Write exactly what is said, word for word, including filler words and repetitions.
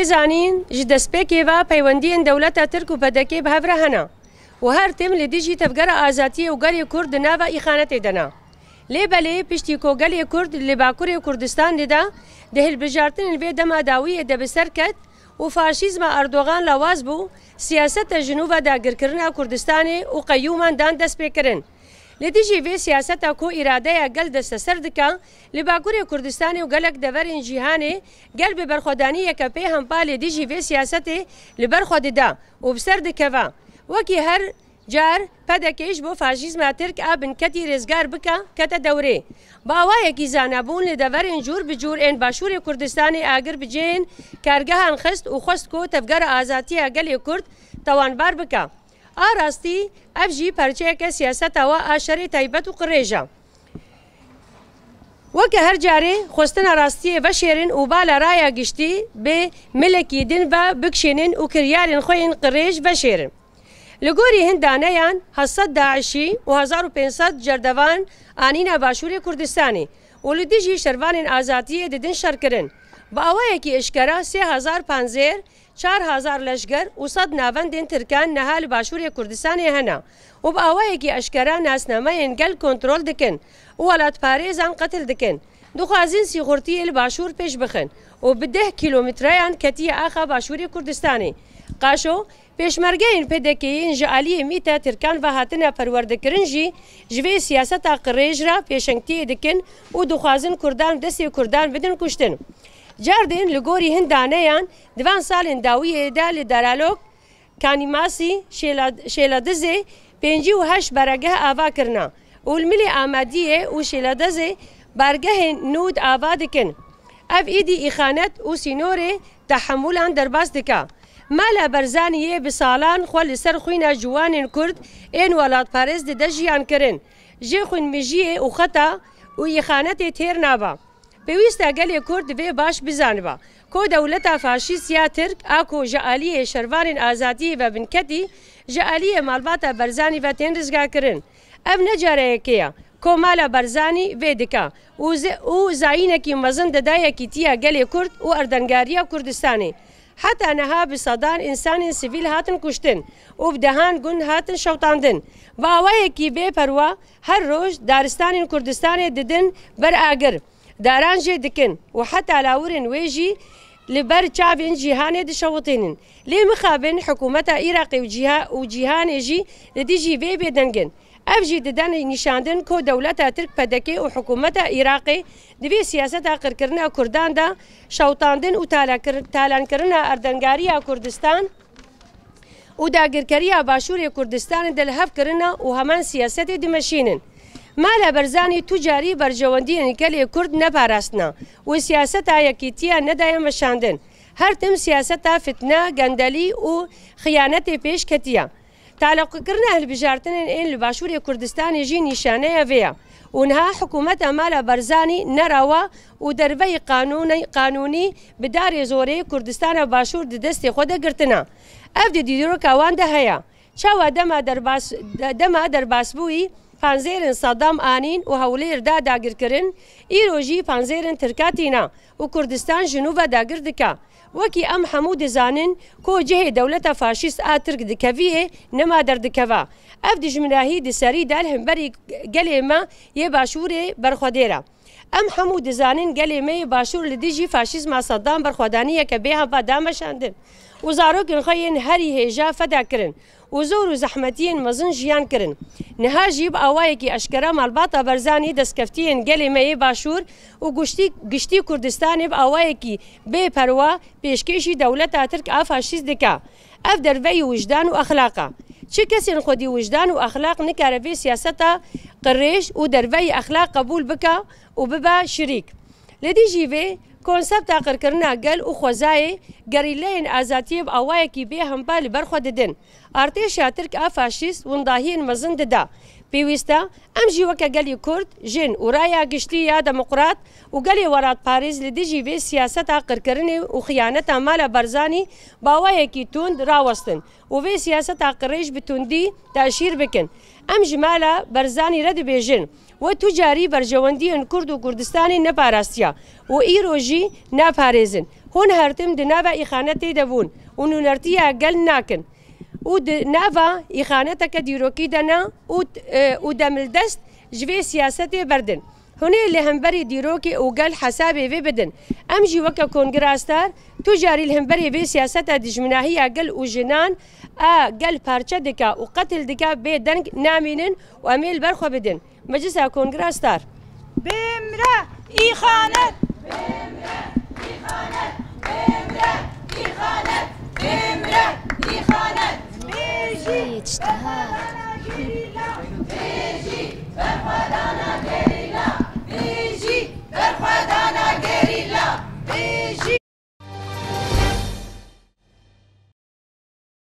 Zanîn, ji destpêkê ve peywendiyên dewleta Tirk û P D K bi hev re hene û her tim li dijî Tevgera Azadiyê û gelê Kurd di nava îxanetê de ne. Lê belê piştî ku gelê Kurd li Bakurê Kurdistanê de di hilbijartinên vê dema dawiyê de bi ser ket û faşîzma Erdogan lawaz bû, siyaseta ji nû ve dagirkirina Kurdistanê û qeyûman dan destpêkirin. Li dijî vê siyaseta ku îradeya gel desteser dike, li Bakurê Kurdistanê û gelek deverên cîhanê gel bi berxwedaniyeke pê hempa li dijî vê siyasetê li ber xwe dide û bi ser dikeve. Wekî her car P D K ji bo faşîzma Tirk a binketî rêzgar bike, kete dewrê. Bi awayekî zanebûn li deverên cûr bi cûr ên Başûrê Kurdistanê agir bi cihên kargehan xist û xwest ku Tevgera Azadiya Gelê Kurd tawanbar bike. A rastî, ev jî parçeyeke siyaseta we a şerê taybet û qirêj e. Weke her carê, xwestina rastiyê veşêrin û bala raya giştî bi milekî din ve bikişînin û kiryarên xwe yên qirêj veşêrin. Li gorî hin daneyan, heft sed DAIŞî û hezar û pênc sed cerdevan anîne Başûrê Kurdistanê û li dijî şervanên azadiyê didin şerkirin. Bi awayekî eşkera sê hezar panzêr, çar hezar leşger û sed navendên Tirkan niha li Başûrê Kurdistanê hene û bi awayekî eşkera nasnameyên gel kontrol dikin û welatparêzan qetil dikin. Dixwazin sîxurtiyê li Başûr pêş bixin û bi deh kîlometreyan ketiye axa Başûrê Kurdistanê. Qaşo, pêşmergeyên P D K'ê yên ji aliyê mîte Tirkan ve hatine perwerdekirin jî ji vê siyaseta qirêj re pêşengtiyê dikin û dixwazin Kurdan destê Kurdan bidin kuştin. Cardên li gorî hin daneyan di van salên dawiyê de li Daralok, Kanîmasî, Şêla-, Şêladizê pêncî û heşt baregeh ava kirine û li Milê Amadiyê û Şêladizê bargehên nû di ava dikin. Ev êdî îxanet û sînorê tehemûlan derbas dike. Mala Barzanî yê bi salan xwe li ser xwîna ciwanên Kurd ên welatparêz dide jiyan kirin. Jê xwînmijiyê û xeta û îxanetê têr nabe. Pêwîst e gelê Kurd divê baş bizanibe ku dewleta faşîst ya Tirk a ku ji aliyê şervanên azadiyê ve binketî, ji aliyê malbata Barzanî ve tên rizgarkirin. Ev ne cara yekê ye ku mala Barzanî vê dike û zi-, û zayînekî mezin dide yekîtiya gelê Kurd û erdengariya Kurdistanê. Heta niha bi sedan însanên sivîl hatin kuştin û bi dehan gund hatin şewitandin. Bi awayekî bêperwa her roj daristanên Kurdistanê didin ber agir. Daran jê dikin û heta lawirên wê jî li ber çavên cîhanê dişewitînin. Lê mixabin hikûmeta Iraqê û cîha-, û cîhanê jî li dijî vê bêdeng in. Ev jî dide nîşandin ku dewleta Tirk P D K û hikûmeta Iraqê di vê siyaseta qirkirina Kurdan de şewitandin û talakir-, talankirina erdengariya Kurdistan û dagirkeriya Başûrê Kurdistanê de li hev kirine û heman siyasetê dimeşînin. Mala Barzanî tu carî berjewendiyên gelê Kurd neparastine û siyaseta yekîtiya nedaye meşandin. Her tim siyaseta fitne, gendelî û xiyanetê pêş ketiye. Talaqekirina hilbijartinên ên li Başûrê Kurdistanê jî nîşaneya vê ye û niha hikûmeta mala Barzanî nerawa û derveyî qanûnê-, qanûnî bi darê zorê Kurdistana Başûr di destê xwe de girtine. Ev di dîroka wan de heye. Çawa dema derbas-, de-, dema derbasbûyî panzêrên Saddam anîn û Hewlêr da dagirkirin, îro jî panzêrên Tirka tîne û Kurdistan ji nû ve dagir dike. Wekî em hemû dizanin ku cihê dewleta faşîst a Tirk dikeviyê nema derdikeve. Ev dijminahî di serî de li hemberî gelê me yê Başûrê berxwedêr e. Em hemû dizanin gelê me yê Başûr li dijî faşîzma Saddam berxwedaniyeke bêhempa da meşandin û zarokên xwe yên herî hêja feda kirin û zor û zehmetiyên mezin jiyan kirin. Niha jî bi awayekî eşkera malbata Barzanî destkeftiyên gelê me yê Başûr û guştî-, giştî Kurdistanê bi awayekî bêperwa pêşkêşî dewleta Tirk a faşîst dike. Ev derveyî wijdan û exlaq e. Çi kesên xwedî wijdan û exlaq nikare vê siyaseta qirêj û derveyî exlaq qebûl bike û bibe şirîk. Li dijî vê konsepta qirkirina gel û xwezayê gerîleyên azadiyê bi awayekî bêhempa li ber xwe didin. Artêşa Tirk a faşîst windahiyên mezin dide. Pêwîst e em jî weke gelî Kurd, jin û raya giştî ya demokrat û gelê welatparêz li dijî vê siyaseta qirkirinê û xiyaneta mala Barzanî bi awayekî tund rawestin û vê siyaseta qirêj bi tundî teşhîr bikin. Em ji mala Barzanî re dibêjin, we tu carî berjewendiyên Kurd û Kurdistanê neparastiya û îro jî naparêzin. Hûn her tim di nava îxanetê de bûn û nûnertiya gel nakin û di nava îxaneteke dîrokî de ne û, e, û demildest ji vê siyasetê berdin. Hûn ê li hemberî dîrokê û gel hesabê vê bidin. Em jî weke Kongra Star tu carî li hemberî vê siyaseta dijminahiya gel û jinan a gel parçe dike û qetil dike bê deng namînin û em ê li ber xwe bidin. Meclisa Kongra Star. Bêmre îxanet! Bêjî!